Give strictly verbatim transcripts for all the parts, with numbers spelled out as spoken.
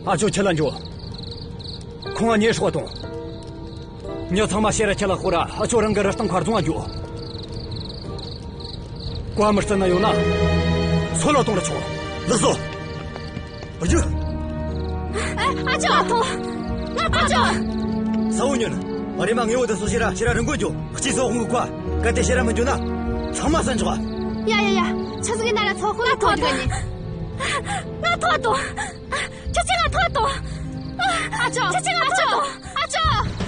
ཨ་ཅོ་ཁྲིད་ལ་འགྱོ། ཁོང་ང་མྱི་སྲོག་གཏོང་། མྱི་ཚང་མ་ཕྱིར་ར་ཁྲིད་ལ་ཤོག་ར། ཨ་ཅོ་རང་གི་རི་སྟེང་མཁར་རྫོང་ང་འགྱོ། བཀའ་མི་བརྩི་ནི་ཡོད་ན་སོད་ལ་གཏོང་ར་ཆོག། ལགས་སོ། རྒྱུགས། ཨ་ཅོ། ང་ཐོངས། ང་ཐོངས། ཨ་ཅོ། ས་བོ་ཉོན། རེམ་མ་ངའི་འོག་ཏུ་སོང་། ཕྱིར་ར་རི་མགོ་འགྱོ། སྐྱེས་སོ་ཧོང་གི་ཁ། གལ་ཏེ་ཕྱིར་ར་མི་འགྱོ་ན་ཚང་མ་ས་འཇོག་ཡ་ཡ་ཡ། ཆི་ཟིག་ཡིན་ན་ར་ཚོ་དཔོན་ང་ཐོངས་དགོས་ནི། ང་ཐོངས་དང་། ཁྱེད་ཀྱིས་ང་ཐོངས་དང་། ཨ་ཅོ། ཁྱེད་ཀྱིས་ང་ཐོངས་དང་། ཨ་ཅོ།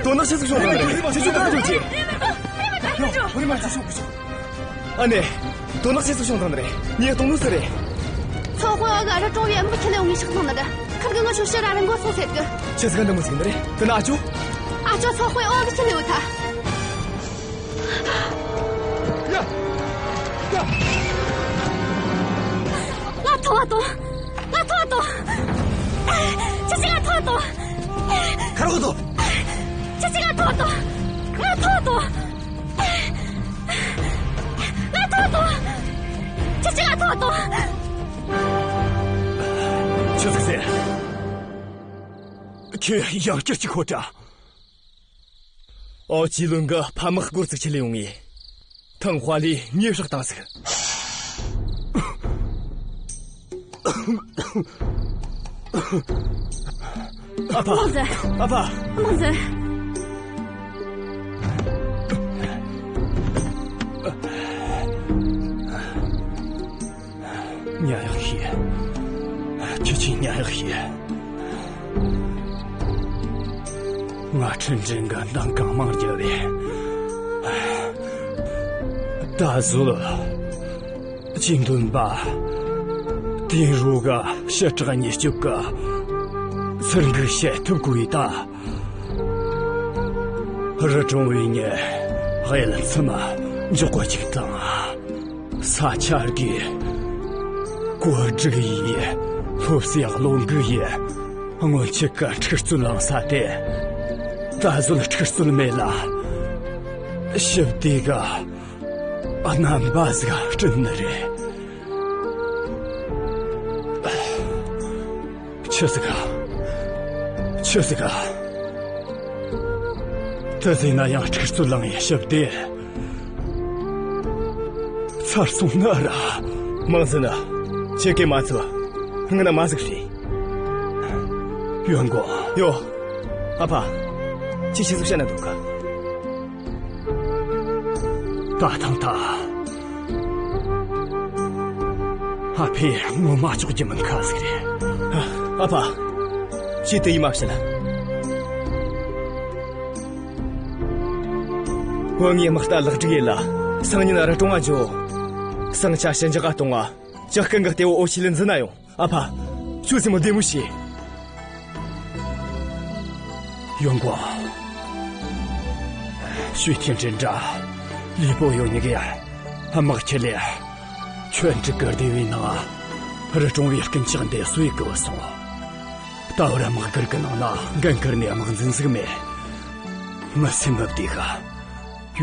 དོན་དག་ཆི་ཟིག་བྱུང་བཏང་ནི་རེད། ཁྱེད་ཆོ་ག་འགྱོ་རྒྱུ། ཨ་ནེ། དོན་དག་ཆི་ཟིག་བྱུང་བཏང་ནི་རེད། མྱི་གཏོང་ནོ་སུ་རེད། ཚོ་དཔོན་འོག་གི་རི་གྲོང་བའི་དམག་ཁྲིད་ལས་ཡོང་ངས་ཕྱག་བཏང་ནི་རེད། ཁིར་གིས་ངི་ཆོ་ཕྱིར་ར་རི་མགོ་སོང་ཟེར་གི། ཆི་ཟིག་ག་འདི་མོ་ཟིག་ནི་རེད། དེ་ན་ཨ་ཅོ། ཨ་ཅོ་ཚོ་དཔོན་འོག་གི་ཁྲིད་ལས་ཡོད་ཐལ། ང་ཐོངས་དང་། ང་ཐོངས་དང་། ཁྱེད་ཀྱིས་ང་ཐོངས་དང་། ཁ་རོག་དང་། ཁྱེད་ཀྱིས་ང་ཐོངས་དང་། ང་ཐོངས་དང་། ང་ཐོངས་དང་། ཁྱེད་ཀྱིས་ང་ཐོངས་དང་། ཆི་ཟིག་ཟེར། ཁྱོས་ཡང་བསྐྱར་གཅིག་ཤོད་དྲ། ཨོ་ཅི་ལུན་གི་ཕམ་དམག་སྐོར་ཟིག་ཁྲིད་ལས་ཡོང་ངས། ཐང་ཧྭ་ལིས་མྱི་སྲེག་བཏང་ཟིག། ཨ་ཕ། དམག་འཛིན། ཨ་ཕ། དམག་འཛིན། ཉ་ཡག་ཤི། ཁྱེད་ཆོས་ཉ་ཡག་ཤི། ང་ཁྲིན་ཀྲིན་གི་འདང་གང་མང་རྒྱབ་བས། ད་གཟོད་ཅིན་ཏུན་པ་ཏིན་རུ་གི་ཞི་དྲག་གཉིས་སྐྱོབ་གི་ཚུར་འགུག་བྱེད་ཐུབ་གོ་ཡི་ད། རི་གྲོང་བའི་མྱི་གཡུལ་མཚམས་མཇུག་གོ་གཅིག་དང་། ས་ཆ་གི་བཀོད་སྒྲིག་ཡིས། སློབ་གསོའི་བློ་འགུག་ཡིས། སྔོན་ཆད་ཀྱི་འཁྲུག་རྩོད་ལངས་ས་དེ་ད་གཟོད་འཁྲུག་རྩོད་མེད་ལ། ཞི་བདེ་གི་རྣམ་པ་ཟིག་བསྐྲུན་ནི་རེད། ཆི་ཟིག་ག་ཆི་ཟིག་ག་དེ་ཟིན་ན་ཡང་འཁྲུག་རྩོད་ལངས་ཡེ་ཞི་བདེ་ཚར་སོང་ནི་ར། དམག་འཛིན། ཁྱེད་ཀྱིས་མ་ཚུགས། ང་ན་མ་ཟིག་རེད། ཡོན་གོ། ཡོ། ཨ་ཕ། ཁྱེད་ཆི་ཟིག་བཤད་ན་འདོད་ག་ད་ཐང་ད། ཨ་ཕས་ངོ་མ་ཆོག་རྒྱུ་མིན་ཁ་ཟིག་རེད། ཨ་ཕ། ཁྱེད་དེ་ཡིས་མ་བཤད། བུ་ངའི་དམག་རྟ་ལེགས་སྒྲིག་ཡེད་ལ། སང་ཉིན་རི་གྲོང་ང་འགྱོ། ཟིང་ཆ་ཞི་འཇགས་ག་གཏོང་ང་། ཇག་རྐུན་གི་གཏེ་བོ་ཨོ་ཆི་ལིན་འཛིན་ན་ཡོང་། ཨ་ཕ། ཁྱོད་སེམས་བདེ་མོ་བྱོས། ཡོན་གོ། ཞུས་ཐེན་ཀྲིན་དྲ་ལི་པོ་ཡོ་གཉིས་ཀས་དམག་ཁྲིད་ལས། ཁྱོད་འགྲིག་གི་སྡེ་བའི་ནང་རི་གྲོང་བའི་རྐུན་ཇག་འདི་གསོད་གི་སོང་། ད་བར་དམག་སྒར་གི་ནང་ན་འགན་ཁུར་ནས་དམག་འཛིན་ཟིག་མེད། མི་སེམས་མི་བདེ་ག་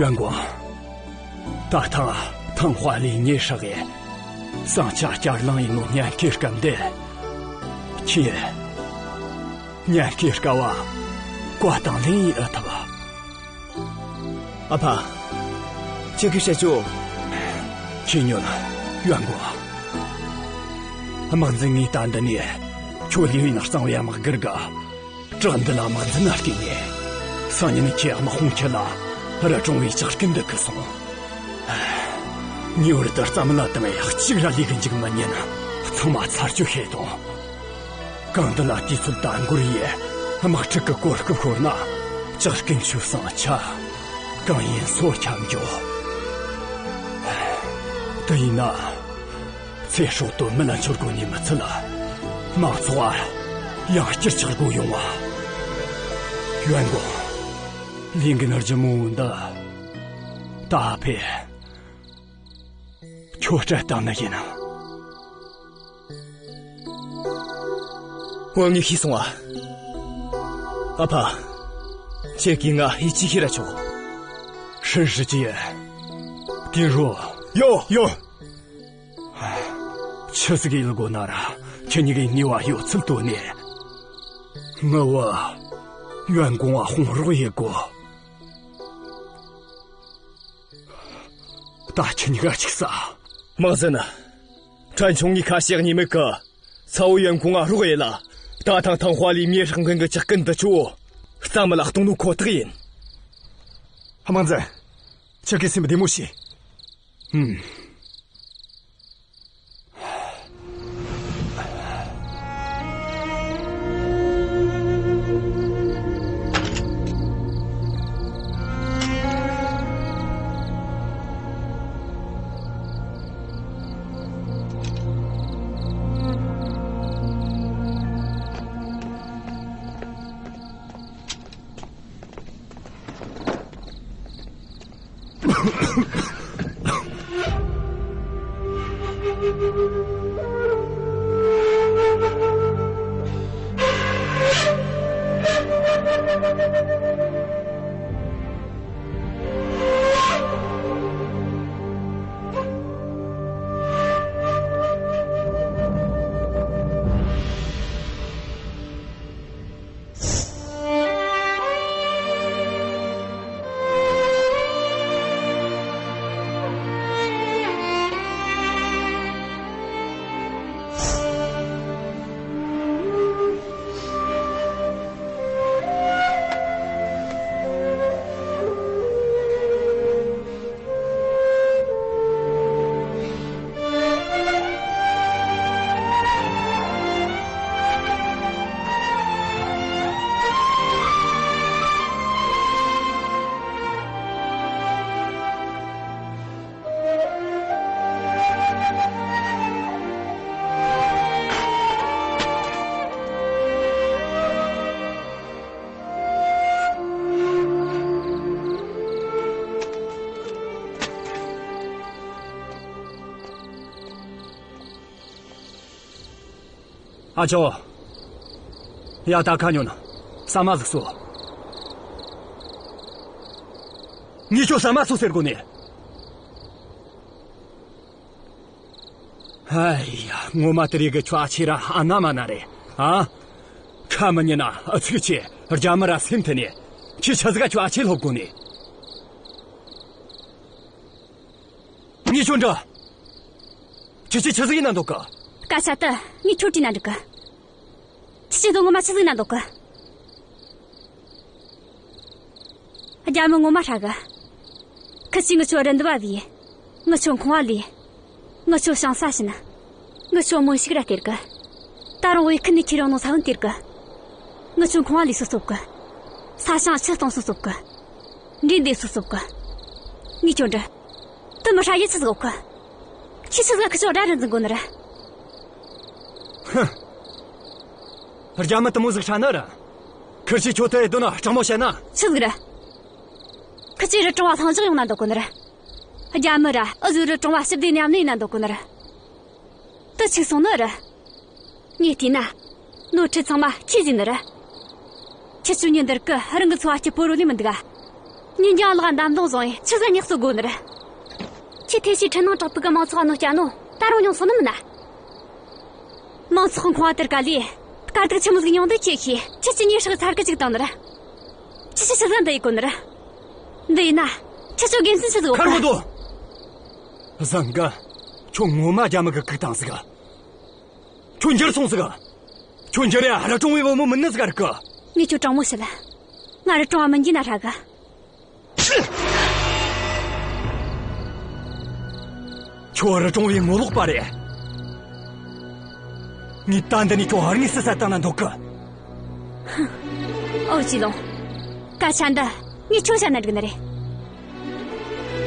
ཡོན་གོ། ད་ཐང་ཐང་ཧྭ་ལིས་མྱི་སྲེག་གི། ཟིང་ཆ་བསྐྱར་ལངས་ཡེད་ནོ་ཉེན་ཁའི་སྐབས་འདི། ཁྱེད། ཉེན་ཁའི་སྐབས་བ་བཀའ་དང་ལེན་ཡེད་ཨེ་ཐུབ། ཨ་ཕ། ཁྱེད་ཀྱིས་བཤད་ཆོག་ཁྱེད་ཉོན། ཡོན་གོ། དམག་འཛིན་ངས་ད་འདི་ནས་ཁྱོད་ལིའུ་ཡིན་གཙང་བོའི་དམག་སྒར་གི་བྲག་འདི་ལ་དམག་འཛིན་ན་བསྐོས་ནས། སང་ཉིན་ཁྱེད་དམག་དཔུང་ཁྲིད་ལ་རི་གྲོང་བའི་ཇག་རྐུན་འདི་བརྒྱུད་སོང་། ཉེ་བར་དུ་རྩ་མེད་ལ་བཏང་ཡག་གཅིག་ར་ལས་གི་འཇུག་མི་ཉན། ཚང་མ་ཚར་གཅོད་བྱེད་དང་། གང་འདི་ལ་དུས་ཚོད་ད་འགོར་ཡེ། དམག་འཁྲུག་གི་གོ་སྐབས་ཤོར་ན། ཇག་རྐུན་ཆོའི་ཟིང་ཆ་ གང་ཡིན་སོ་ཁྱབ་འཇོག་དེ་ཡིན་ན། ཚེ་སྲོག་དོན་མེད་ལ་འཆོར་དགོས་ནི་མི་ཚད་ལ། མང་ཚོགས་ཡང་བསྐྱར་ཆག་སྒོ་ཡོང་བ། ཡོན་གོང་། ལས་འགན་ལྗིད་མོ་འདི་ད་ཕེ། ཁྱོད་སྤྲད་བཏང་ནི་ཡིན། བུ། ངས་ཤེས་སོང་ང་། ཨ་ཕ། ཁྱེད་ཀྱིས་ང་ཡིད་ཆེས་བྱས་ར་ཆོག་ཧྲིན་ཧྲི་ཅི། ཏེ་རོ། ཡོ། ཡོ། ཆི་ཟིག་ཡེད་དགོས་ན་ར། ཁྱེད་གཉིས་ཀས་ནུས་པ་ཡོད་ཚད་བཏོན་ནས། ངའི་བུ་ཡོན་གོང་ང་དཔུང་རོགས་ཡེད་དགོས། ད་ཁྱེད་གཉིས་ཀ་ཅིག་ཟ། མང་ཟིན་ན། ཕྲན་ཆུང་ངས་ཁ་ཞེ་གཉིས་མེད་གི། ཚ་བོ་ཡོན་གོང་ང་རོགས་ཡེད་ལ། ད་ཐང་ཐང་ཧྭ་ལིའི་མེ་ཧྲག་མཁན་གི་ཇག་རྐུན་འདི་ཆོ་རྩ་མེད་ལ་གཏོང་ནོ་ཁོ་ཐག་ཡིན། དམག་འཛིན། ཁྱེད་ཀྱིས་སེམས་བདེ་མོ་བྱོས། ཧུམ། ཨ་ཅོ། ཡ། ད་ཁ་ཉོན། ཟ་མ་ཟིག་ཟོ། ངས་ཁྱོད་ཟ་མ་ཟོ་ཟེར་གོ་ནི། ཨ་ཡ། ངོ་མ་དེ་རིགས་གི་ཁྱོ་ཨ་ཆེ་ར་ཨ་ན་མ་ན་རེད། ཨ། ཁ་མི་ཉན་ན་ཨ་ཚིག་ཆེ། རྒྱ་མི་ར་སེམས་མཐུན་ནས། ཁྱོས་ཆི་ཟིག་ག་ཁྱོ་ཨ་ཆེ་སློབ་གོ་ནི། ངས་ཁྱོད་འདྲི། ཁྱེད་ཆོས་ཆི་ཟིག་ཡེད་ན་འདོད་གི། སྐད་ཆ་དེ་ངས་ཁྱོད་དྲིས་ན་འགྲིག་གི། ཁྱེད་ཆོས་དོན་ངོ་མ་ཆི་ཟིག་ཡེད་ན་འདོད་གི། རྒྱ་མི་ངོ་མ་ཧྲ་གི། ཁི་ཆོས་ངི་ཆོ་རི་འདབས་བ་བོས། ངི་ཆོ་ཁང་བ་ལས། ངི་ཆོ་ཞིང་ས་བྱིན། ངི་ཆོ་རྨོ་ཞིག་ར་སྟེར་གི། ད་རུང་བོད་ཁུལ་ནས་ཁྱེར་ཡོང་ནོ་ས་བོན་སྟེར་གི། ངི་ཆོ་ཁང་བ་ལས་སུ་སློབ་གི། ས་ཞིང་ཆུ་གཏོང་སུ་སློབ་གི། འབྲས་འདེབས་སུ་སློབ་གི། ངས་ཁྱོད་འདྲི། དེ་མི་ཧྲ་ཡེ་ཆི་ཟིག་ཡོད་གི། ཁྱེད་ཆོས་ཟིག་ག་ཁི་ཆོ་དགྲ་རུ་འཛིན་གོ་ནི་རེད། ཧུ། རྒྱ་མི་དེ་མོ་ཟིག་ཧྲ་ནི་རེད། ཁི་ཆོས་ཁྱོད་དེ་ཡེད་དོ་ན་དྲང་མོ་བཤད་ན། ཆི་ཟིག་རེད། ཁི་ཆོས་རི་གྲོང་བ་ལྷིང་འཇགས་ཡོང་ན་འདོད་གོ་ནི་རེད། རྒྱ་མི་ར་འུ་ཟོའི་རི་གྲོང་བ་ཞི་བདེ་མཉམ་གནས་ཡེད་ན་འདོད་གོ་ནི་རེད། དེ་འཕྱུགས་སོང་ནི་རེད། ངས་བལྟས་ན། ནོར་འཁྲུལ་ཚང་མ་ཁྱོས་བཟོས་ནི་རེད། ཁྱེད་ཆོས་ཉིན་འདིར་གི་རང་གི་འཚོ་བ་སྐྱིད་པོ་རོལ་ལེ་མི་འདུག་ག་ཉིན་རྒྱང་ལག་འདམ་དོང་བཟུང་ཡེ་ཆི་ཟིག་ག་ཉག་གསོ་དགོས་ནི་རེད། ཁྱེད་ཐེ་ཤི་འཕྲུལ་སྣང་དྲག་པོ་གི་མང་ཚོགས་གནོད་སྐྱེལ་ནོ་ད་རུང་ཉུང་སོང་ནི་མིན་ན། མང་ཚོགས་ཁང་བ་དེར་ག་ལས་དཀའ་སྡུག་ཆི་མོ་ཟིག་མྱོང་འདུག་ཁྱེད་ཤེས། ཁྱེད་ཀྱིས་མྱི་སྲོག་ཚར་གི་བཅུག་བཏང་ནི་རེད། ཁྱེད་ཆོས་ཆི་ཟིག་ག་འདི་ཡེད་གོ་ནི་རེད། འདི་ཡིན་ན། ཁྱེད་ཆོ་དགེ་མཚན་ཆི་ཟིག་ཡོད་གི། ཁར་མི་འདུག་བཟང་གི། ཁྱོད་ངོ་མ་རྒྱ་མི་གིས་བཀུག་བཏང་ཟིག་ཁྱོད་འགྱུར་སོང་ཟིག་ཁྱོད་འགྱུར་ཡ་རི་གྲོང་བའི་བུ་མོ་མིན་ནི་ཟིག་རིག་གི། ངས་ཁྱོད་དྲང་མོ་བཤད་ལ། ང་རི་གྲོང་བ་མིན་རྒྱུ་ན་ཧྲ་གི། ཁྱོད་རི་གྲོང་བའི་ངོ་ལོག་པ་རེད། ངས་ད་འདི་ནས་ཁྱོད་ཧར་ངེས་སུ་བསད་བཏང་ན་འདོད་གི། ཨོ་ཅི་ལོང་། སྐད་ཆ་འདི་ངས་ཁྱོད་བཤད་ན་འགྲིག་ནི་རེད།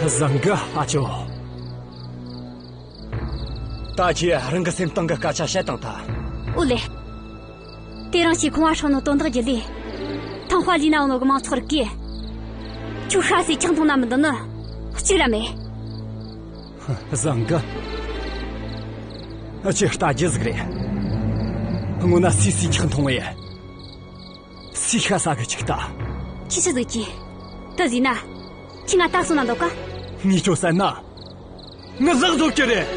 བཟང་གི་ཨ་ཅོ། ད་ཁྱོས་རང་གི་སེམས་གཏིང་གི་སྐད་ཆ་བཤད་བཏང་ཐལ། ཨོ་ལེ། དེ་རིང་ཁྱོས་ཁང་བ་སྲུང་ནོ་དོན་དག་བརྒྱུད་ལས། ཐང་ཧྭ་ལི་ན་ཡོད་ནོ་གི་མང་ཚོགས་རིགས་གིས་ཁྱོད་ཤ་ཟོས་ཆང་འཐུང་ན་མི་འདོད་ནི་གཅིག་ར་མེད། བཟང་གི། ཁྱོས་ལྟ་རྒྱུ་ཟིག་རེད། སྔོན་ན་སུས་སུའི་ཁྲག་འཐུང་བས། སུས་ཤ་ཟ་གི་ཅིག་ལྟ། ཁྱོས་ཆི་ཟིག་གིས། དེ་ཟེར་ན། ཁྱོས་ང་ལྟ་སོང་ན་འདོད་ག། ངས་ཁྱོད་བསད་ན། ངའི་ལག་རྫོགས་རྒྱུ་རེད།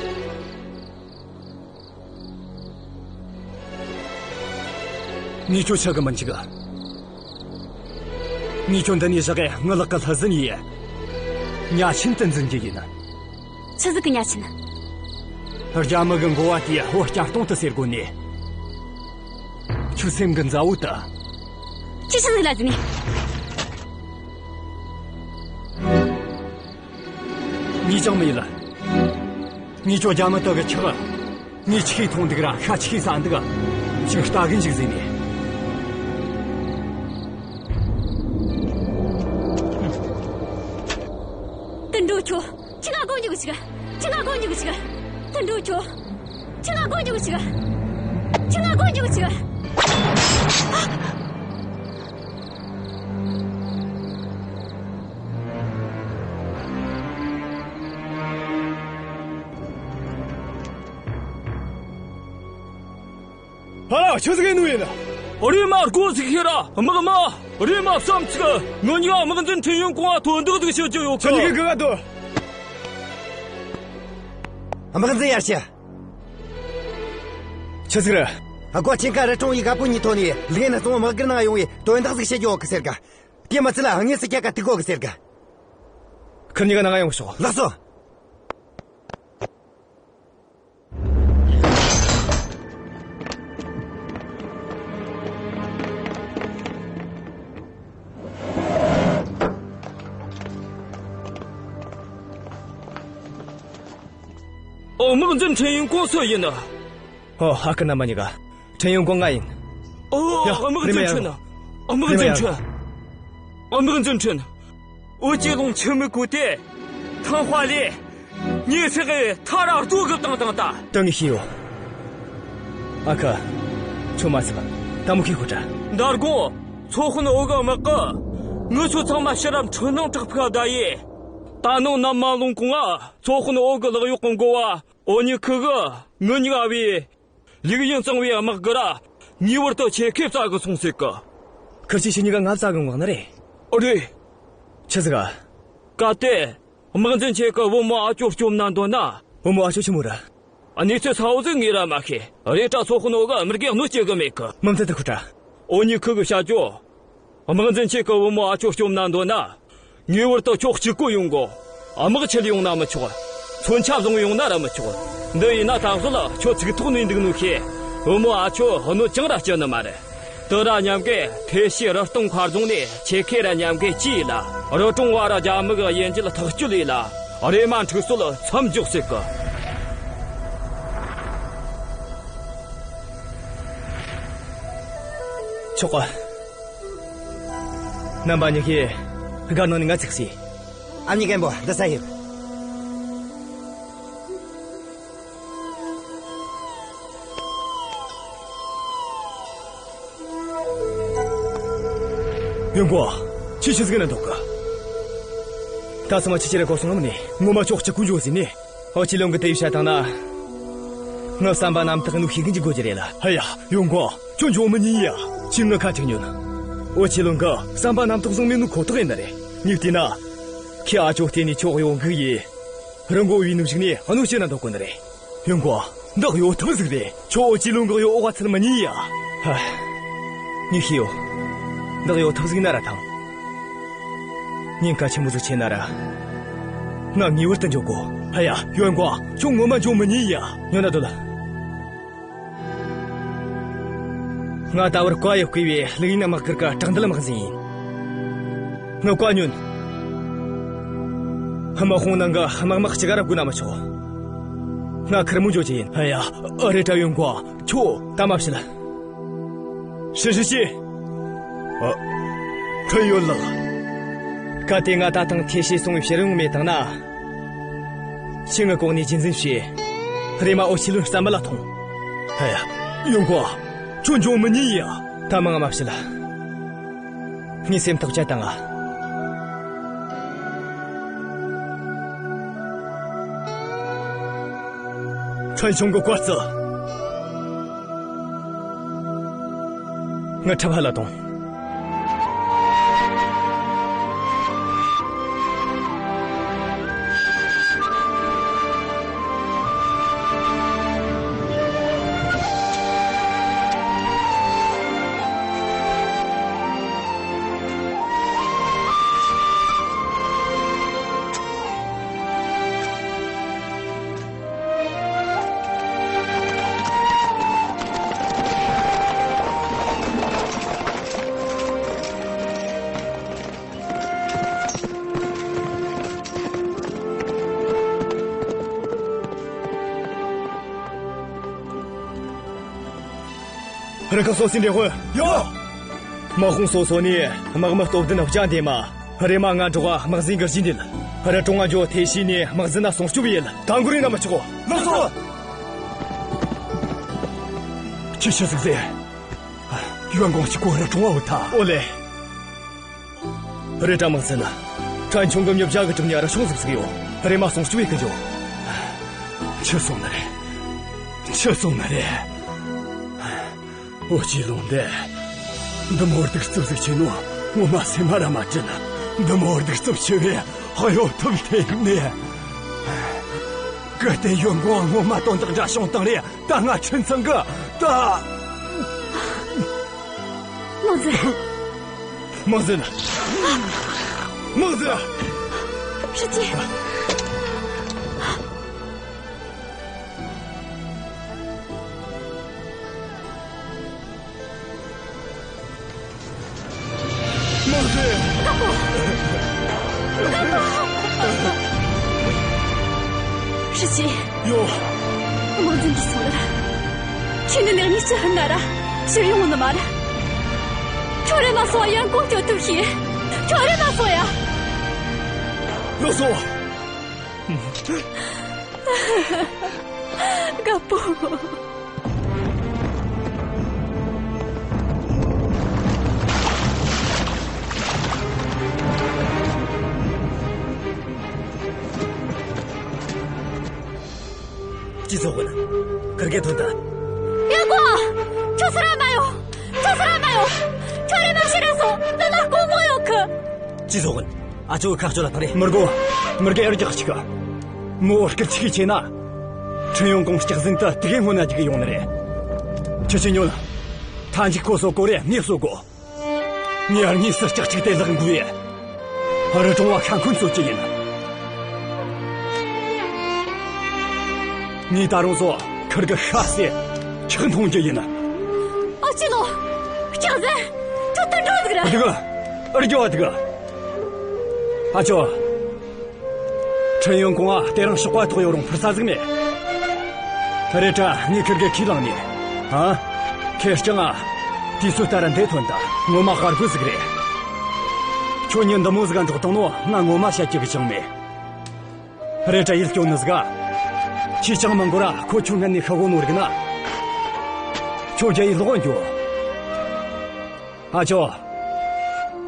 ངས་ཁྱོད་ཆག་གི་མི་འཇུག་ག། ངས་ཁྱོད་འདི་ནས་བཞག་གི་ངའི་ལག་གི་སླུ་གཟན་ཡས། ཉ་ཆེན་དུ་འཛིན་རྒྱུ་ཡིན། ཆི་ཟིག་གི་ཉ་ཆེན། རྒྱ་མི་གི་འགོ་བ་དེས་བོད་བསྐྱར་གཏོང་དུ་ཟེར་གོ་ནས། ཁྱོད་སེམས་གི་མཛའ་བོ་དེ། ཁྱོས་ཆི་ཟིག་ལ་ཟེར་ནས། ངས་ཅང་མི་ཡིན་ལ། ངས་ཁྱོད་རྒྱ་མི་དག་གི་ཁྲག་ངས་ཆི་གི་འཐུང་འདུག་ར་ཤ་ཆི་གི་ཟ་འདུག་ག། ཅིག་ལྟ་གི་འཇུག་ཟེར་ནས། དུད་འགྲོ་ཁྱོད། ཁྱོས་ང་སྒོ་འཇུག་ཅིག། ཁྱོས་ང་སྒོ་འཇུག་ཅིག། དུད་འགྲོ་ཁྱོད། ཁྱོས་ང་སྒོ་འཇུག་ཅིག། ཁྱོས་ང་སྒོ་འཇུག་ཅིག། ཨ་ལ། ཆི་ཟིག་ཡིན་ནོ་ཡིན། རེམ་མ་སྒོ་ཟིག་ཕྱེ་ར། དམག་མི། རེམ་མ་བསམ་ཚུགས། ངེད་གཉིས་ཀ་དམག་འཛིན་ཁྲེན་ཡོན་ཀོང་ང་དོན་དག་ཟིག་བཤད་རྒྱུ་ཡོད་གི། ཁྱེད་གཉིས་ཀ་གི་ག་འདུག། དམག་འཛིན་ཡར་ཞུ། ཆི་ཟིག་རེད། སྒོ་ཆེན་ཁ་རི་གྲོང་བའི་རྒད་པོ་གཉིས་ཐོན་ནས་ལིའུ་ཡིན་གཙང་བོ་དམག་སྒར་ནང་ཡོང་བའི་དོན་དག་ཟིག་བཤད་རྒྱུ་ཡོད་གི་ཟེར་གི། དེ་མི་ཚད་ལ་དངོས་སུ་ཁྱེད་ཀ་ཐུག་གོ་གི་ཟེར་གི། ཁིར་གཉིས་ཀ་ནང་ང་ཡོང་ཤོག། ལགས་སོ། ཨོ། དམག་འཛིན་ཁྲེན་ཡོན་ཀོང་སུ་ཡིན། ཨོ། ཧ་ཀི་རྣམ་པ་གཉིས་ཀ། ཁྲེན་ཡོན་ཀོང་ང་ཡིན། ཨོ། ཡ། དམག་འཛིན་ཁྲེན། དམག་འཛིན་ཁྲེན། དམག་འཛིན་ཁྲེན། ཨོ། ཅི་ལུང་ཆི་མི་གོ་དེ། ཐང་ཧྭ་ལི། ཉེ་སྲེག་གི་ཐ་ར་ལྟོ་གི་བཏང་བཏང་ད། ད་ངས་ཤེས་ཡོད། ཨ་ཁུ། ཁྱོད་མ་ཚུགས། ད་མོ་ཁི་ཁུ་དྲ། མདང་དགོང་ཚོ་དཔོན་འོ་གི་དམག་གིས་ངེད་ཚོ་ཚང་མ་ཕྱིར་ར་འཕྲུལ་སྣང་དྲག་ཕུག་བདའ་ཡེ། ད་ནངས་ནམ་མ་ལོང་གོང་ང་ཚོ་དཔོན་འོ་གི་ལག་གཡོག་གི་འགོ་བ་འོ་ཉི་ཁུ་གིས་ངེད་གཉིས་ཀ་བོས། ལིའུ་ཡིན་གཙང་བོའི་དམག་སྒར་ར་ངེས་པར་དུ་ཆེད་མཁས་བཙལ་གི་སོང་ཟེར་གི། ཁིར་ཆོས་ཁྱེད་གཉིས་ཀ་ང་བཙལ་གི་འོང་ནི་རེད། རེད། ཆི་ཟིག་ག། གལ་ཏེ། དམག་འཛིན་ཁྱེད་ཀྱིས་བུ་མོ་ཨ་ཅོ་སྐྱོབ་ན་འདོད་ན། བུ་མོ་ཨ་ཅོ་ཆི་མོ་རེད། གནས་ཚུལ་གསལ་བོ་ཟིག་ངས་ར་མ་ཤེས། རེད་དྲ་ཚོ་དཔོན་འོ་གིས་མི་རྒས་གནོད་སྐྱེལ་གི་མེད་གི། མུ་མཐུད་དུ་ཤོད་དྲ། འོ་ཉི་ཁུ་གིས་བཤད་རྒྱུ། དམག་འཛིན་ཁྱེད་ཀྱིས་བུ་མོ་ཨ་ཅོ་སྐྱོབ་ན་འདོད་ན། ངེས་པར་དུ་ཁྱོད་གཅིག་པུ་ཡོང་དགོ། དམག་ཁྲིད་ཡོང་ན་མི་ཆོག། མཚོན་ཆ་བཟུང་ཡོང་ན་ར་མི་ཆོག། འདི་ཡིན་ན་ད་གཟོད་ཁྱོད་ཚིག་ཐོག་ནས་འདུག་ནོ་ཤེས། བུ་མོ་ཨ་ཅོ་གནོད་ཅང་ར་སྐྱེལ་ནི་མ་རེད། དེ་ར་མཉམ་གི་ཐེ་ཤི་རི་སྟོང་མཁར་རྫོང་ནས་ཆེད་མཁས་ར་མཉམ་གི་ཅི་ཡིན་ལ། རི་གྲོང་བ་ར་རྒྱ་མི་གི་དབྱེ་འབྱེད་ཐག་གཅོད་ལས་ལ། རེམ་མ་འཁྲུག་སྲོལ་མཚམས་འཇོག་ཟེར་གི། ཆོག་གི། རྣམ་པ་གཉིས་ཀས་སྒར་ནང་ནས་ང་ཚུགས་སྲིད། ཨ་མྱེས་རྒན་པོ། འདི་ས་ཡིན། ཡོན་ཀོང་། ཁྱོས་ཆི་ཟིག་ན་འདུག་གི། ད་སོ་མ་ཁྱོས་ཅི་རེད་གོ་སོང་ངམ་ནི། ངོ་མ་ཁྱོད་གཅིག་པུ་འགྱོ་ཟིན་ནི། ཨོ་ཅི་ལུང་གིས་དེ་བཤད་བཏང་ན། ངའི་བསམ་པ་རྣམ་དག་ནོ་ཤེས་གི་འཇུག་དགོས་རྒྱུ་རེད་ལ། ཧ་ཡ། ཡོན་ཀོང་། ཁྱོད་འགྱོ་མི་ཉན་ཡ། ཁྱོས་ངའི་ཁ་ཅིག་ཉོན། ཨོ་ཅི་ལུང་གི་བསམ་པ་རྣམ་དག་བཟང་མེད་ནོ་ཁོ་ཐག་ཡིན་ནི་རེད། ངས་བལྟས་ན། ཁོས་ཨ་ཅོ་བལྟས་ནས་ཁྱོད་གཡོ་འགུག་ཡས། རི་མགོ་བའི་ནུབ་ཞིག་ནས་གནོད་བྱེད་ན་འདོད་གོ་ནི་རེད། ཡོན་ཀོང་། འདི་གཡོ་ཐབས་ཟིག་རེད། ཁྱོད་ཨོ་ཅི་ལུང་གི་གཡོ་འོག་ག་ཚུད་མི་ཉན་ཡ། ཧ། ངས་ཤེས་ཡོད། འདི་གཡོ་ཐབས་ཟིག་ན་ར་ཐང་། ཉེན་ཁ་ཆེན་པོ་ཟིག་ཆེ་ན་ར། ང་ངེས་པར་དུ་འགྱོ་དགོ། ཧ་ཡ། ཡོན་ཀོང་། ཁྱོད་ངོ་མ་འགྱོ་མི་ཉན་ཡ། ཉོན་ན་སྡོད་ལ། ང་ད་བར་བཀའ་ཡིས་བསྐོས་པའི་ལིའུ་ཡིན་དམག་སྒར་གི་དྲག་འདུལ་དམག་འཛིན་ཡིན། ངའི་བཀའ་ཉོན། དམག་དཔུང་ནང་གི་དམག་མི་གཅིག་ར་བཀོལ་ན་མི་ཆོག། ང་ཁེར་མོ་འགྱོ་རྒྱུ་ཡིན། ཨ་ཡ། ཨ་རེད་དྲ་ཡོན་ཀོང་། ཁྱོད་ད་མ་བཤད་ལ། ཧྲི་ཧྲི་ཅི། ཨ། ཁྲེན་ཡོན་ལགས། གལ་ཏེ་ང་ད་ཐེངས་ཐེ་ཤི་སོང་བའི་ཕྱིར་ཡོང་མེད་བཏང་ན། ཁྱེད་ངའི་གོ་གནས་རྗེས་འཛིན་བྱས། རེམ་མ་འོ་ཆི་ལུན་རྩ་མེད་ལ་ཐོངས། ཧེ་ཡ། ཡོན་ཀོང་། ཁྱོད་འགྱོ་མི་ཉན་ཡ། ད་མང་མ་བྱེད་ལ། ངའི་སེམས་ཐག་བཅད་བཏང་ང་། ཁྲན་ཆུང་གི་བཀའ་སྩལ། ང་ཁྲབ་ཧ་ལ་དང་། རུ་ཁག་སོ་སོའི་འབྲེལ་དཔོན། ཡོད། དམག་དཔུང་སོ་སོ་ནས་དམག་མི་སྟོབས་ལྡན་བརྒྱ་འདེམས་མ། རེམ་མ་ང་འགྲོགས་དམག་འཛིན་གི་རྗེས་འདེད། རི་གྲོང་ང་འགྱོ། ཐེ་ཤི་ནས་དམག་འཛིན་ན་སྲུང་སྐྱོབ་ཡེད། ད་འགོར་ན་མི་ཆོག་གོ། ལགས་སོ། ཁྱེད་ཆི་ཟིག་ཟེར། ཡོན་ཀོང་གཅིག་པོ་རི་གྲོང་བ་བུད་ཐལ། ཨོ་ལེ། རེད་དྲ་དམག་འཛིན། ཁྲན་ཆུང་གི་མྱི་བརྒྱ་གི་གྲུབ་ནས་རི་གྲོང་ཟིག་ཟིག་ཡོད། རེམ་མ་སྲུང་སྐྱོབ་ཡེད་གི་འགྱོ། ཁྱེད་སོང་ནི་རེད། ཁྱེད་སོང་ནི་རེད། འོ་ཅི་ལུང་འདི། འདི་མོ་གདུག་རྩུབ་ཟིག་ཆེ་ནོ་ངོ་མ་སེམས་མ་ར་མ་དྲན། འདི་མོ་གདུག་རྩུབ་ཆེ་བས་གཡོ་ཐབས་ཐེབས་ནས། གལ་ཏེ་ཡོན་ཀོང་ངོ་མ་དོན་དག་འདྲ་བྱུང་བཏང་རེ། ད་ང་ཁྲིན་ཚང་གི་ད། དམག་འཛིན། དམག་འཛིན། དམག་འཛིན། ཧྲི་ཅི། དམག་འཛིན། ཧྲི་ཅི། ཡོ། དམག་འཛིན་གྱིས་སོང་ལ། ཁྱེད་ནི་ལེགས་ཉེས་ཅི་ཧན་ན་ར་ཕྱིར་ཡོང་ནི་མ་ར། ཁྱོད་རེ་མ་སོང་ཡང་གོང་སྐྱོད་ཐུབ་ཤེས། ཁྱོད་རེ་མ་སོང་ཡ། ལགས་སོ། རྒད་པོ། ཅི་ཚོ་གོ་ན། ཁིར་གེ་ཐོན་ད། ཡོན་ཀོང་། ཁྱོད་སུ་ར་མ་ཡོང་། ཁྱོད་སུ་ར་མ་ཡོང་། ཁྱོད་རེ་མ་ཤི་ར་སོང་། འདི་ན་དཀོན་མོ་ཡོད་གི། ཅི་ཚོ་གོ་ན། ཨ་ཅོ་ཁ་ཅོ་ལ་ཐང་རེ། མི་དགོ། མི་དགེ་ཨར་རྒྱག་ཅིག་གི། མོ་སྐད་ཆིག་ཆེ་ན། ཁྲིན་ཡོན་ཀོང་སྐྱག་ཟིན་དུ་དེ་གའི་སྔོན་ན་ཅིག་གི་ཡོང་ནི་རེད། ཁྱེད་ཆོས་ཉོན། ཐ་འཇིག་ཁོ་སོ་གོ་རེ་ངས་སོ་གོ། ངས་ཨར་ངས་སུ་ལྕགས་ཅིག་དེ་ལག་འགུལ་ཡེ། ཨ་རི་གྲོང་བ་ཁ་འཁོན་ཚོ་ཅི་ཡིན། ངས་ད་རུང་སོ་ཁིར་གི་ཤ་ཟེ་ཁྲག་འཐུང་རྒྱུ་ཡིན། ཨ་ཅི་ནོ། སྐྱག་ཟེ། ཁྱོད་དུད་འགྲོ་ཟིག་རེད། ཨ་དུག་ཨ་རྒྱོ་ཨ་དུག་ཨ་ཅོ། ཁྲིན་ཡོན་ཀོང་ང་དེ་རིང་ཞོགས་པ་ཐོག་ཡོད་རུང་ཕུར་ས་ཟིག་མེད། རེད་དྲ་ངས་ཁིར་གེ་ཁས་བླངས་ནས། ཨ། ཁེར་རྐྱང་ང་དུས་ཚོད་ལྟར་འདི་ཐོན་ད། ངོ་མ་དཔའ་རྒོད་ཟིག་རེད། ཁྱོད་ཉིན་འདི་མོ་ཟིག་འགྲོགས་བཏང་ནོ་ང་ངོ་མ་བཤད་རྒྱུ་གི་ཅང་མེད། རེད་དྲ་ཡིད་སྐྱོ་ནི་ཟིག་ག་ཁྱེད་ཅང་མི་འགོར་ར་ཁོ་ཁྱོད་སྔན་ནས་ཤི་གོ་ནོ་རིག་ན། ཁྱོད་རྒྱ་ཡི་ལོག་འགྱོ། ཨ་ཅོ།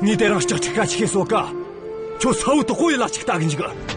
ངས་དེ་རིང་ལྕགས་ཁྲི་ཁ་ཆེ་གསོད་ཀ། ཁྱོད་ས་བོ་དོག་པོ་ཡི་ལ་ཅིག་ལྟ་གི་འཇུག།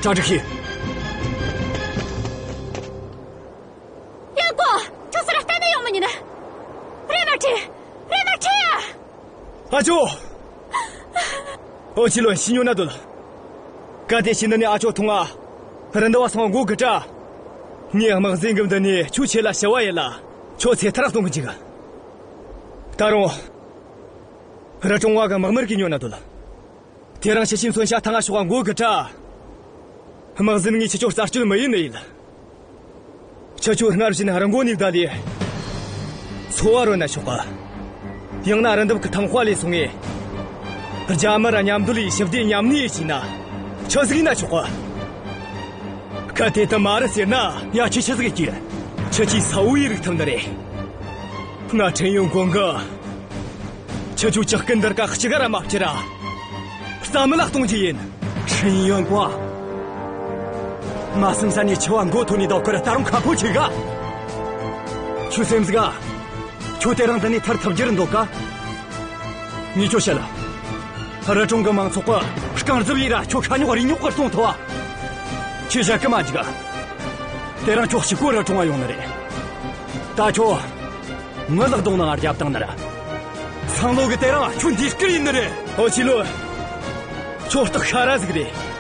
གྲ་སྒྲིག་བྱོས། ཡོན་ཀོང་། ཁྱོད་ཚུར་གཏན་ནས་ཡོང་མི་ཉན། རེམ་མ་ཁྲིད། རེམ་མ་ཁྲིད་ཡ། ཨ་ཅོ། ཨོ་ཅི་ལོན་ཤི་ཉོ་ན་དོ་ལ། གལ་ཏེ་ཤི་ནི་ནི་ཨ་ཅོ་ཐུང་ང་། རི་འདབས་བ་སོང་མགོ་གི་དྲ། ངས་དམག་འཛིན་གི་མདུན་ནས་ཁྱོད་ཆེད་ལ་ཞུ་བ་ཡིན་ལ། ཁྱོད་ཚེ་ཐར་གཏོང་གི་འཇུག། ད་རུང་། རི་གྲོང་བ་གི་དམག་མི་རིགས་ཉོ་ན་དོ་ལ། དེ་རིང་ཁྱེད་ཆོའི་མཚོན་ཆ་ཐང་ང་ཤོག་མགོ་གི་དྲ། དམག་འཛིན་ངས་ཁྱེད་ཆོ་རྩད་གཅོད་མི་ཡེད་ནི་ཡིན། ཁྱེད་ཆོ་སྔར་བཞིན་རི་མགོ་ནས་བསྡད་ལས། འཚོ་བ་རོལ་ན་ཆོག་ག། ཡང་ན་རི་འདབས་ཀྱི་ཐང་དཔའ་ལས་སོང་ངས། རྒྱ་མི་ར་མཉམ་སྡོད་ལས་ཞི་བདེ་མཉམ་གནས་ཡེད་ན། ཆི་ཟིག་ཡེད་ན་ཆོག་ག། གལ་ཏེ་དེ་མ་རེད་ཟེར་ན། ཡ། ཁྱོས་ཆི་ཟིག་ཡེད་རྒྱུ། ཁྱེད་ཆོས་གསལ་བོ་ཡེ་རིག་ཐུབ་ནི་རེད། ང་ཁྲེན་ཡོན་ཀོང་གིས། ཁྱེད་ཆོའི་ཇག་རྐུན་འདི་རིགས་གཅིག་ར་མ་བསྐྱུར་ར། རྩ་མེད་ལ་གཏོང་རྒྱུ་ཡིན། ཁྲེན་ཡོན་ཀོང་། མ་བསམ་ས་ནས་འཆི་བ་མགོ་ཐོན་ནས་ལྡོག་ཁར་ད་རུང་ཁ་ཕོ་ཆེ་ག། ཁྱོའི་སེམས་ག། ཁྱོད་དེ་རིང་འདི་ནས་ཐར་ཐུབ་རྒྱུར་འདོད་ག། ངས་ཁྱོད་བཤད་ལ། རི་གྲོང་གི་མང་ཚོགས་ཀྱིས་རྐང་རྫབ་ཡས་ར་ཁྱོད་ཤ་ཉོག་རུས་ཉོག་གར་གཏོང་ཐུབ་བ། ཁྱོས་བཤད་གི་མ་འཇུག་ག། དེ་རིང་ཁྱོད་གཅིག་པོ་རི་གྲོང་ང་ཡོང་ནི་རེད། ད་ཁྱོད། ངའི་ལག་གདོང་ནང་རྒྱབ་བཏང་ནི་ར། སང་ལོ་གི་དེ་རིང་ཁྱོད་འདི་སྐུར་ཡིན་ནི་རེད། ཨོ་ཅི་ལོ། ཁྱོད་སྟག་ཤ་ར་ཟིག་རེད།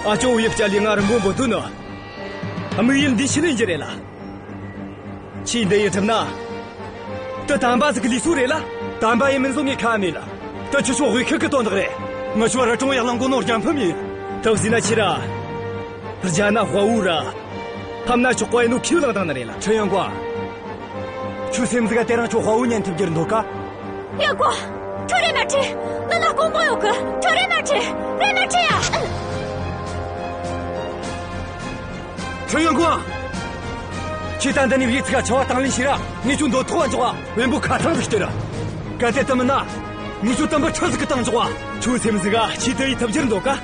ཨ་ཅོ་བོ་ཡིས་བསྐྱལ་ལས་ང་རི་མགོ་འབོད་དོན་ནི། དམིགས་ཡུལ་འདི་ཕྱི་ལེན་རྒྱུ་རེད་ལ། ཁྱོས་འདི་ཡི་གྲུབ་ན། དེ་དམ་པ་ཟིག་གི་ལུས་སྲོག་རེད་ལ། དམ་པ་ཡིན་མིན་བཟོ་ངས་ཁ་མེད་ལ། དེ་ཁྱེད་ཆོ་དབུས་ཁུལ་གི་དོན་དག་རེད། ངེད་ཆོ་རི་གྲོང་ཡར་ལངས་གོ་ནོ་རྒྱལ་ཕམ་ཡིན། དེ་བཟོས་ན་ཁྱོས་ར། རྒྱལ་ན་དཔའ་བོ་ར། ཕམ་ན་ཆོག་པ་ཡིན་ནོ་ཁས་བླངས་བཏང་ནི་རེད་ལ། ཁྲེན་ཡོན་ཀོང་། ཁྱོའི་སེམས་ག་དེ་རིང་ཁྱོད་དཔའ་བོ་ཉན་ཐུབ་རྒྱུར་འདོད་ག། ཡོན་ཀོང་། ཁྱོད་རེམ་མ་ཁྲིད། ནང་ན་དཀོན་པོ་ཡོད་གི། ཁྱོད་རེམ་མ་ཁྲིད། རེམ་མ་ཁྲིད་ཡ། ཁྲེན་ཡོན་ཀོང་། ཁྱོས་ད་འདི་ནས་བཞུགས་ཚིག་ག་འཆི་བ་དང་ལེན་བྱོས་ར། ངས་ཁྱོད་འདོད་ཐོག་བ་འཇོག་བ། བེམ་པོ་ཁ་ཐང་ཟིག་སྟེར། གལ་ཏེ་དེ་མིན་ན། ངས་ཁྱོད་དུམ་བུ་ཁྲི་ཟིག་གི་བཏང་འཇོག་བ། ཁྱོའི་སེམས་ག་ཁྱོས་དེ་ཡེད་ཐུབ་རྒྱུར་འདོད་ག།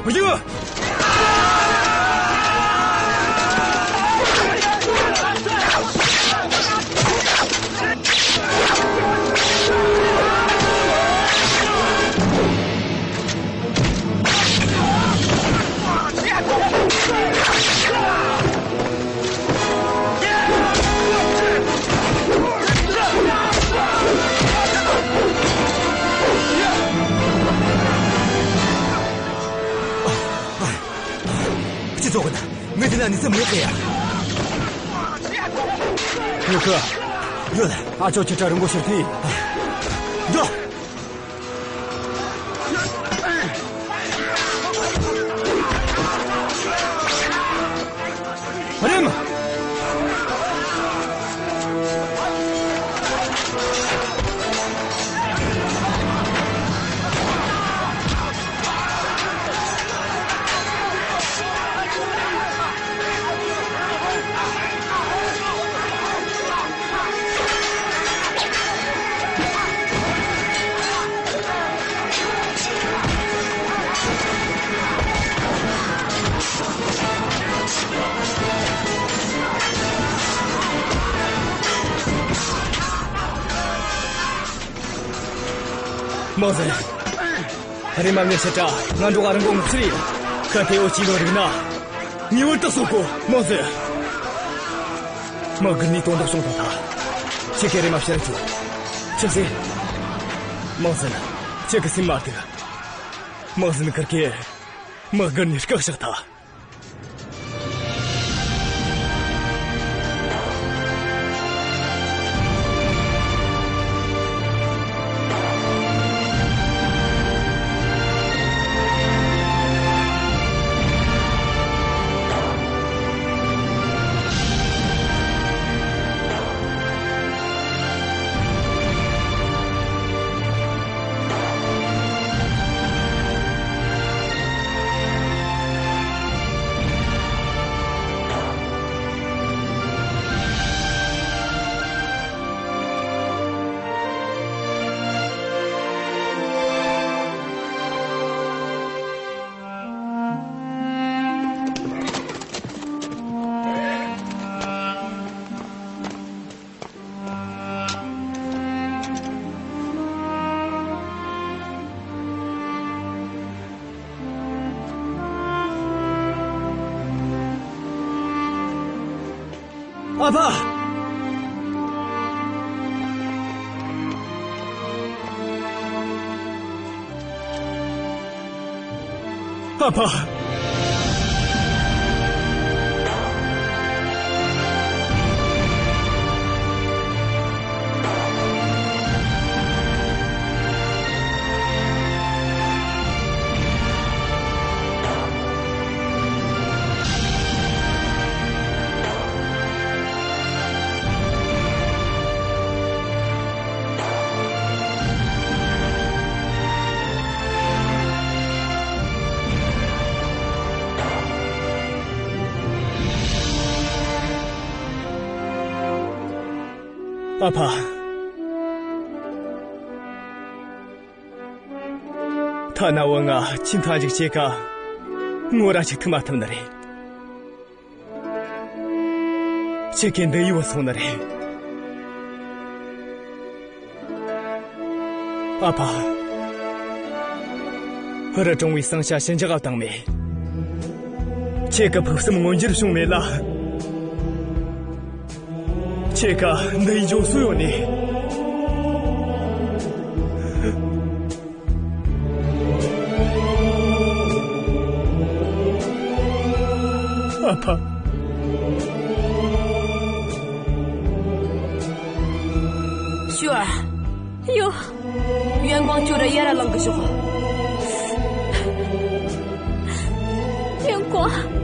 བཞུགས། སྤྱི་ཚོགས་ཀུན། ངའི་དེ་ན་ནི་ཙམ་མེད་གི་ཡ། ཡོད་གི། ཡོད། ཨ་ཅོ་ཁྱེད་ཅག་རི་མགོ་ཕྱིར་ཐོན། འགྲོ། རེམ། དམག་འཛིན། རེམ་མ་ངས་བཤད་དྲ་ང་འགྲོ་ག་རི་མགོ་ངོ་ཚུར་ཡིན། གལ་ཏེ་ཨོ་ཅི་ལོ་རིག་ན། ངེས་པར་དུ་གསོད་དགོས། དམག་འཛིན། དམག་སྒར་ནས་དོན་དག་བྱུང་བཏང་ཐལ། ཁྱེད་ཀྱིས་རེམ་མ་ཕྱིར་འགྱོ། ཆི་ཟེར། དམག་འཛིན། ཁྱེད་ཀྱི་སེམས་མ་སྡུག། དམག་འཛིན་ཁུར་གེ། དམག་སྒར་ནས་སྐུ་གཤེགས་ཐལ། ཨ་ཕ། ཨ་ཕ། ཨ་ཕ། ཐ་ན་བུ་ང་ཆེས་མཐའ་མཇུག་ཁྱེད་ཀ་ངོ་ར་ཅིག་ཐུག་མ་ཐུབ་ནི་རེད། ཁྱེད་ཀྱི་འདི་ཡི་བུ་སོང་ནི་རེད། ཨ་ཕ། རི་གྲོང་བའི་ཟིང་ཆ་ཞི་འཇགས་བཏང་མེད། ཁྱེད་ཀྱི་ཕུགས་བསམ་མངོན་འགྱུར་བྱུང་མེད་ལ། ཁྱེད་ཀ་འདི་ཡི་འབྱུང་སྲོལ་ཡོད་ནི། ཨ་ཕ། ཞུ་ཨ། ཡོ། ཡོན་ཀོང་ཁྱོད་ར་ཡར་ར་ལངས་གི་ཤོག། ཡོན་ཀོང་།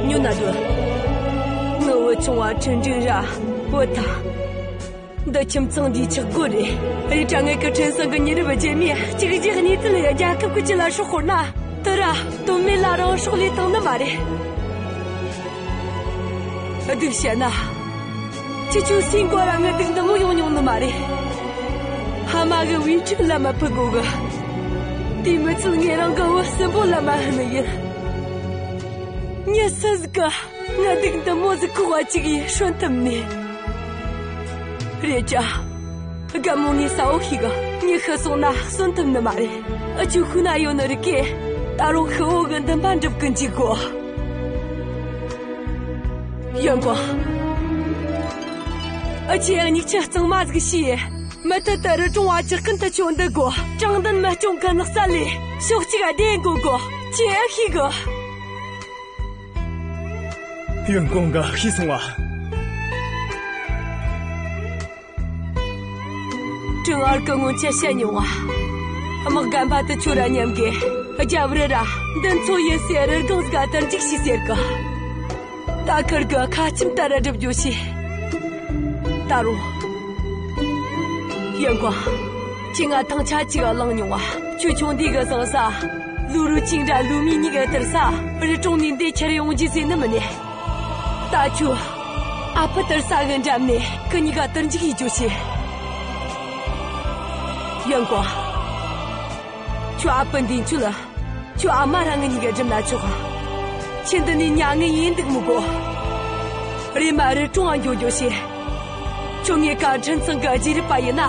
ཉོན་ན་དུ། ངའི་བུ་ཆུང་བ་ཁྲིན་ཀྲིན་ར་བུ་ཐ། འདི་ཁྱིམ་ཚང་འདིའི་ཆག་སྒོ་རེད། རེད་དྲ་ངེད་ཀྱི་ཁྲིན་ཚང་གི་མྱི་རབས་རྗེས་མས་གཅིག་རྗེས་གཉིས་མཐུད་ལ་རྒྱལ་ཁབ་ཀྱི་ཆེད་ལ་སྲོག་ཤོར་ན། དེ་ར་དོན་མེད་ལ་རང་སྲོག་བློས་བཏང་ནི་མ་རེད། སྡུག་བཤད་ན། ཁྱེད་ཆོ་སུའི་མགོ་ར་ངའི་སྡུག་འདི་མོ་ཡོང་མྱོང་ནི་མ་རེད། ཕ་མ་གི་བུ་ཕྲུག་ལམ་མ་ཕུད་དགོས་གི། དེ་མི་ཚད་ངས་རང་གི་བུ་གསོན་པོ་ལམ་མ་ཕུད་ནི་ཡིན། མྱི་སུ་ཟིག་གི་ངའི་སྡུག་འདི་མོ་ཟིག་ཁོག་པ་གཅིག་ཡེ་སྲུན་ཐུབ་ནས། རེད་ཅག། རྒན་མོ་ངས་གསལ་བོ་ཤེས་གི། མྱི་ཤི་སོང་ན་གསོན་ཐུབ་ནི་མ་རེད། འུ་ཆོ་ཤུལ་ན་ཡོད་ནི་རིགས་གིས་ད་རུང་ཤི་བོ་གི་འདུན་པ་འགྲུབ་གི་འཇུག་དགོས། ཡོན་ཀོང་། འུ་ཆོས་ཡང་མྱིག་ཆུ་གཙང་མ་ཟིག་ཕྱིས། མུ་མཐུད་དུ་རི་གྲོང་བ་ཇག་རྐུན་དེ་ཆོ་འདུལ་དགོས། དྲང་བདེན་མི་སྐྱོང་གི་ནགས་ཚལ་ལས་ཕྱོགས་གཅིག་བདེ་འགོད་དགོས། ཁྱོས་ཨེ་ཤེས་གི། ཡོན་ཀོང་གིས་ཤེས་སོང་བ། ཀྲུང་ཨར་གི་སྔོན་ཆད་བཤད་མྱོང་བ། དམག་རྒན་པ་དེ་ཆོ་ར་མཉམ་གི་རྒྱབ་རི་ར་འདི་ཚོ་ཡིན་སའི་རི་སྒང་ཟིག་ག་དུར་འཇུག་བྱོས་ཟེར་གི། ད་ཁུར་གི་ཁ་ཆེམས་ལྟར་ར་སྒྲུབ་རྒྱུ་བྱོས། ད་རུང་། ཡོན་ཀོང་། ཁྱོས་ང་ཐང་ཆ་གཅིག་གླེང་མྱོང་བ། ཁྱོད་ཆུང་དུས་གི་ཟང་ཟ། ལུའུ་རུའུ་ཅིང་ར་ལུའུ་མིན་གཉིས་གི་དུར་ས་རི་གྲོང་ནས་འདི་ཁྱེར་ཡོང་རྒྱུ་ཟེར་ནི་མིན་ནས། ད་ཁྱོད་ཨ་ཕ་དུར་ས་གི་འགྲམ་ནས་ཁི་གཉིས་ཀ་དུར་འཇུག་བྱེད་རྒྱུ་བྱོས། ཡོན་ཀོང་། ཁྱོད་ཨ་ཕ་འདི་ཁྱོད་ལ། ཁྱོད་ཨ་མ་ར་ངེད་གཉིས་ཀ་སྒྲུབ་ན་ཆོག། ཁྱོད་འདི་ནས་མྱ་ངན་ཡེ་འདུག་མི་དགོས། རེམ་མ་རི་གྲོང་ང་འགྱོ་རྒྱུ་བྱོས། ཁྱོད་ངེད་ཀ་ཁྲིན་ཚང་གི་རྗེས་རབས་པ་ཡིན་ན།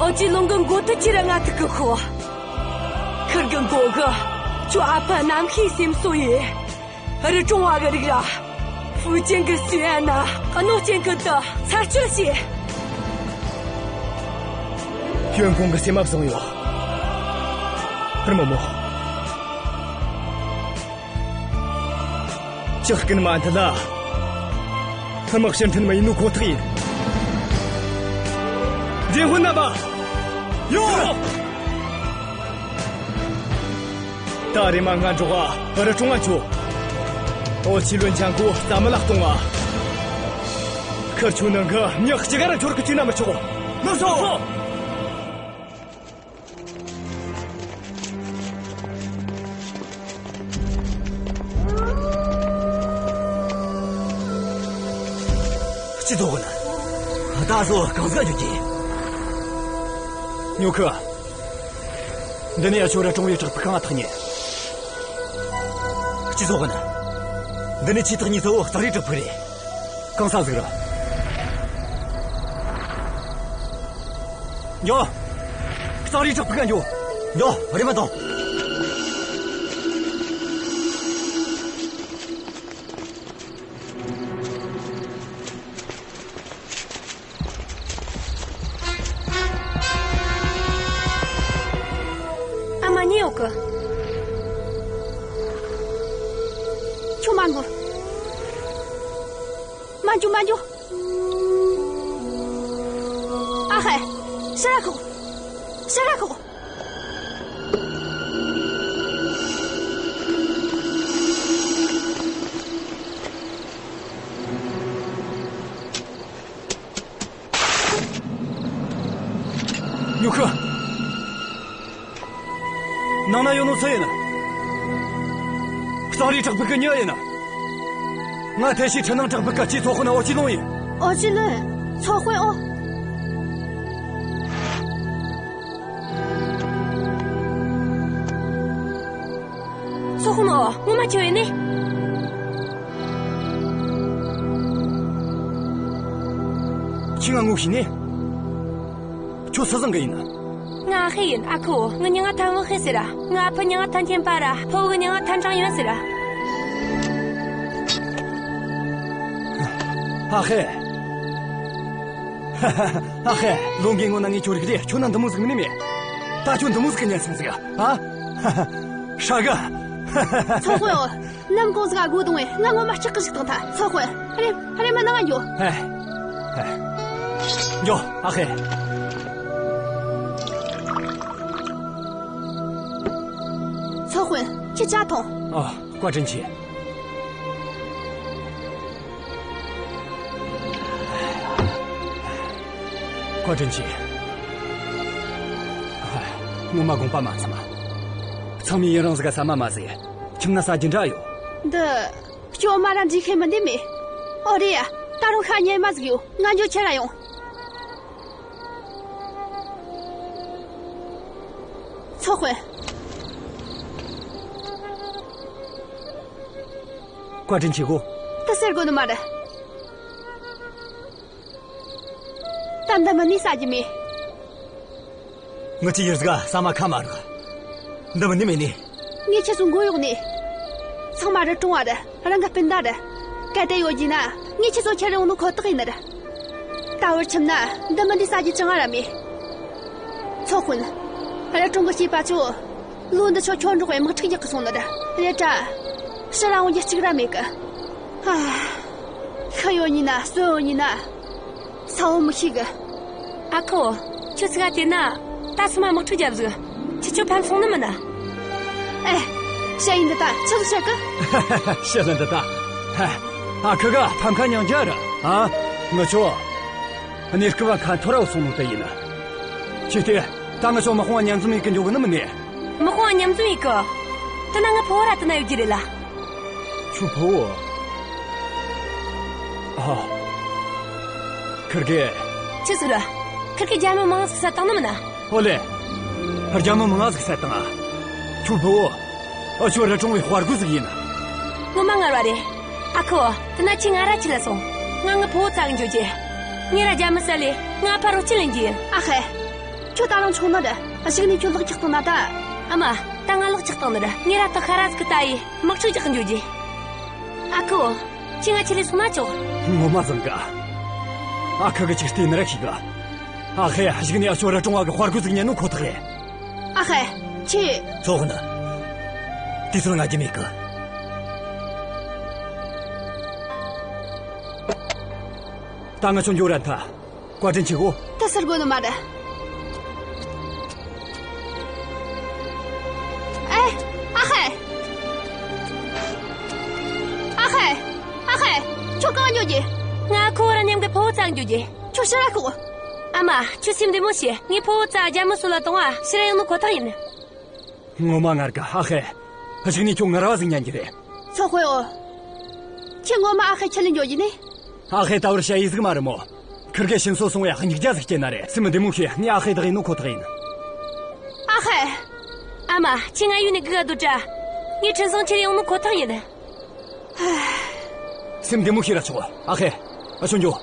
ཨོ་ཅི་ལུང་གི་མགོ་ཐུག་ཅིག་ར་ང་ཐུག་གི་ཤོག། ཁུར་གི་མགོ་གིས་ཁྱོད་ཨ་ཕ་རྣམ་ཤེས་སེམས་གསོ་ཡེ། རི་གྲོང་བ་གི་རིགས་ར། ཧྥུ་ཅན་གི་སུའེ་ཨན་ན་གནོད་སྐྱེལ་གི་དེ་ཚར་གཅོད་བྱོས། ཡོན་ཀོང་གིས་སེམས་མ་བཟང་ཡོད། ཧར་མོ་མོ། ཇག་རྐུན་མ་འདི་ལ་དམག་ཕྱིར་འཐེན་མ་ཡེ་ནོ་ཁོ་ཐག་ཡིན། འདྲེན་དཔོན་རྣམ་པ། ཡོད། ད་རེམ་མ་ང་འགྲོགས་རི་གྲོང་ང་འགྱོ། ཨོ་ཆི་ལོན་ཅང་གོ་རྩ་མེད་ལ་གཏོང་ང་། ཁུར་ཆོའི་ནང་གི་མྱི་གཅིག་ར་འཆོར་གི་བཅུག་ན་མི་ཆོག། ལགས་སོ། སྤྱི་ཚོགས་ཀུན། ད་གཟོད་གང་ཟིག་འཇུག་རྒྱུ། ཉོ་ཁུ། འདི་ནས་ཁྱོད་ར་གྲོང་བའི་བྲག་ཕུག་གང་ཐག་ཉེ། སྤྱི་ཚོགས་ཀུན། འདི་ནས་ཆེས་ཐག་ཉེ་ས་བོ་ཙག་རིའི་བྲག་ཕུག་རེད། གང་ས་ཟིག་ར། ཉོ། གཙང་རིའི་བྲག་ཕུག་ག་འགྱོ། འགྱོ། རེམ་མ་ཐོངས། ཨ་མ་ཉལ་ཡོད་གི། ཁྱོད་མ་འགུལ། མ་འགྱོ། མ་འགྱོ། ཨ་ཧེ། ཕྱིར་ར་ཤོག། ཕྱིར་ར་ཤོག། ཉོ་ཁུ། ནང་ན་ཡོད་ནོ་སུ་ཡིན། གཙང་རིའི་བྲག་ཕུག་གི་མྱི་ཡིན། ང་ཐེ་ཤི་ཁྲི་ནང་བྲག་ཕུག་གི་ཅི་ཚོ་དཔོན་ཨོ་ཅི་ལུང་ཡིན། ཨོ་ཅི་ལུང་། ཚོ་དཔོན་ཨོ། ཚོ་དཔོན་ཨོ། ངོ་མ་ཁྱོད་ཡིན་ནི། ཁྱོས་ང་ངོ་ཤེས་ནི། ཁྱོད་སུ་ཚང་གི་ཡིན། ང་ཨ་ཧེ་ཡིན། ཨ་ཁུ། ངའི་མྱིང་ང་ཐན་བུ་ཧེ་ཟེར་ར། ངའི་ཨ་ཕའི་མྱིང་ང་ཐན་ཐེན་པ་ར། ཕུ་བོ་གི་མྱིང་ང་ཐན་ཀྲང་ཡོན་ཟེར་ར། ཨ་ཧེ། ཨ་ཧེ། ལོ་འགའི་སྔོན་ན་ངས་ཁྱོད་རིག་རེད། ཁྱོད་ན་འདི་མོ་ཟིག་མིན་ནི་མེད། ད་ཁྱོད་འདི་མོ་ཟིག་གི་ཉན་སོང་ཟིག་ཨ། ཧྲ་གི། ཚོ་དཔོན་ཨོ། ནམ་གུང་ཟིག་ག་སྒོ་རྡུང་བས་ང་ངོ་མ་སྐྲག་གི་ཞིག་བཏང་ཐལ། ཚོ་དཔོན། རེམ་རེམ་མ་ནང་ང་འགྱོ། ཧེ། ཧེ། འགྱོ། ཨ་ཧེ། ཚོ་དཔོན། ཁྱོས་ཇ་འཐུངས། ཨ། བཀའ་དྲིན་ཆེ། བཀའ་དྲིན་ཆེ། ངོ་མ་དགོངས་པ་མ་ཚོམ། ཚང་མས་ཡུན་རིང་ཟིག་ག་ཟ་མ་མ་ཟོས། ཁྱིམ་ན་ཟ་རྒྱུ་འདྲ་ཡོད། འདི། སྐྱོ་མ་ར་འདྲིས་ཤེས་མི་འདི་མེད། ཨོ་རེད་ཡ། ད་རུང་ཤ་ཉལ་མ་ཟིག་ཡོད། ང་འགྱོ། ཁྱེར་ར་ཡོང་། ཚོ་དཔོན། བཀའ་དྲིན་ཆེ་གོ། དེ་ཟེར་དགོས་ནི་མ་རེད། ད་འདི་མིན་ནི་ཟ་རྒྱུ་མེད། ངི་ཅི་ཡུལ་ཟིག་ཟ་མ་ཁ་མ་རག། འདི་མིན་ནི་མེད་ནི། ངས་ཁྱེད་ཚོ་མགོ་གཡོག་ནས། ཚང་མ་རི་གྲོང་བ་རེད། རང་གི་སྤུན་ཟླ་རེད། གལ་ཏེ་ཡོད་རྒྱུ་ན་ངས་ཁྱེད་ཚོ་ཁྱེར་ཡོང་ནོ་ཁོ་ཐག་ཡིན་ནི་རེད། ད་བར་ཁྱིམ་ན་འདི་མིན་འདི་ཟ་རྒྱུ་ཅང་ར་མེད། ཚོ་དཔོན། རི་གྲོང་གི་སྐྱེས་པ་ཚོ་ལོ་འདི་ཆོ་ཁྱོད་འགྲོགས་པའི་དམག་འཁྲུག་རྒྱག་གི་སོང་ནི་རེད། རེད་དྲ། ཕྱིར་ར་འོང་རྒྱུ་གཅིག་ར་མེད་གི། ཧ། ཤི་ཡོད་ནི་ན་གསོན་ཡོད་ནི་ན། ས་བོ་མི་ཤེས་གི། ཨ་ཁུ། ཁྱོད་ཚིག་ག་དེ་ན། ད་སོ་མ་དམག་འཁྲུག་རྒྱབ་ཟིག་ཁྱེད་ཆོ་ཕམ་སོང་ནི་མིན་ན། ཨེ། བཤད་ཡིན་འདི་ད་ཆི་ཟིག་བཤད་གི། བཤད་ལ་འདི་ད། ཧ། ཨ་ཁུ་ག་ཕམ་ཁ་མྱང་རྒྱུ་ར། ཨ། ངི་ཆོ། གནས་སྐབས་ཁ་འཐོར་ར་སོང་ནོ་དེ་ཡིན། ཁྱེད་དེ། ད་ངི་ཆོ་དམག་དཔུང་མཉམ་འཛོམས་ཡེད་གི་འགྱོ་གི་ནི་མིན་ནི། དམག་དཔུང་མཉམ་འཛོམས་ཡེད་གི། དེ་ན་ངའི་ཕུ་བོ་ར་དེ་ན་ཡོད་རྒྱུ་རེད་ལ། ཁྱོའི་ཕུ་བོ། ཨ། ཁིར་གེ། ཆི་ཟིག་རེད། ཁིར་གེས་རྒྱ་མི་མང་ཟིག་བསད་བཏང་ནི་མིན་ན། ཨོ་ལེ། རྒྱ་མི་མང་ཟིག་བསད་བཏང་ཨ། ཁྱོའི་ཕུ་བོ། ཨ། ཁྱོད་རི་གྲོང་བའི་དཔའ་རྒོད་ཟིག་ཡིན། ངོ་མ་ངར་བ་རེད། ཨ་ཁུ། དེ་ན་ཁྱོས་ང་ར་ཁྲིད་ལ་སོང་། ང་ངའི་ཕུ་བོ་བཙལ་གི་འགྱོ་རྒྱུ། ངས་ར་རྒྱ་མི་བསད་ལེ་ངའི་ཨ་ཕར་རོགས་སྐྱིན་ལེན་རྒྱུ་ཡིན། ཨ་ཧེ། ཁྱོད་ད་རུང་ཆུང་ནི་རེད། གཞུག་ནས་ཁྱོད་ལག་ཆགས་བཏང་ན་ད། ཨ་མ། ད་ང་ལག་ཆགས་བཏང་ནི་རེད། ངས་ར་སྟག་ཤ་ར་ཟིག་གི་ལྟ་ཡི་དམག་འཁྲུག་རྒྱག་གི་འགྱོ་རྒྱུ། ཨ་ཁུ། ཁྱོས་ང་ཁྲིད་ལས་སོང་ན་ཆོག་ངོ་མ་བཟང་གི། ཨ་ཁུ་གིས་ཅིག་བལྟས་ནི་ར་ཤེས་གི། ཨ་ཧེ། གཞུག་ནས་ཨ་ཆོ་རི་གྲོང་བ་གི་དཔའ་རྒོད་ཟིག་ཉན་ནོ་ཁོ་ཐག་རེད། ཨ་ཧེ། ཁྱོས། ཚོ་དཔོན། དུས་ཚོད་ང་རྒྱུ་མེད་གི། ད་ང་ཆོ་འགྱོ་རན་ཐལ། བཀའ་དྲིན་ཆེ་གོ། ད་ཟེར་དགོས་ནི་མ་རེད། ཨེ། ཨ་ཧེ། ཨ་ཧེ། ཨ་ཧེ། ཁྱོད་གང་འགྱོ་རྒྱུ། ང་ཁོ་ར་མཉམ་གི་ཕུ་བོ་བཙལ་འགྱོ་རྒྱུ། ཁྱོད་ཕྱིར་ར་ཤོག་ཨ་མ། ཁྱོད་སེམས་བདེ་མོ་བྱོས། ངས་ཕུ་བོ་བཙལ་རྒྱ་མི་སོད་ལ་གཏོང་བ་ཕྱིར་ར་ཡོང་ནོ་ཁོ་ཐག་ཡིན། ངོ་མ་ངར་གི། ཨ་ཧེ། གཞུག་ནས་ཁྱོད་ངར་བ་ཟིག་ཉན་རྒྱུ་རེད། ཚོ་དཔོན་ཨོ། ཁྱོས་ངོ་མ་ཨ་ཧེ་ཁྲིད་ལས་འགྱོ་རྒྱུ་ནི། ཨ་ཧེ་ད་བར་ཞ་ཡི་ཟིག་མ་རེད་མོ། ཁིར་གེ་ཕྱིན་སོ་སོང་བས་སྙིང་རྗེ་ཟིག་སྐྱེས་ན་རེད། སེམས་བདེ་མོ་བྱོས། ངས་ཨ་ཧེ་བདག་ཡིན་ནོ་ཁོ་ཐག་ཡིན། ཨ་ཧེ། ཨ་མ། ཁྱོས་ང་ཡུལ་ནས་སྒུག་ག་སྡོད་དྲ། ངས་འཕྲིན་བཟང་ཁྱེར་ཡོང་ནོ་ཁོ་ཐག་ཡིན། སེམས་བདེ་མོ་བྱོས་ར་ཆོག་ཨ་ཧེ། ཨ་ཆོ་འགྱོ།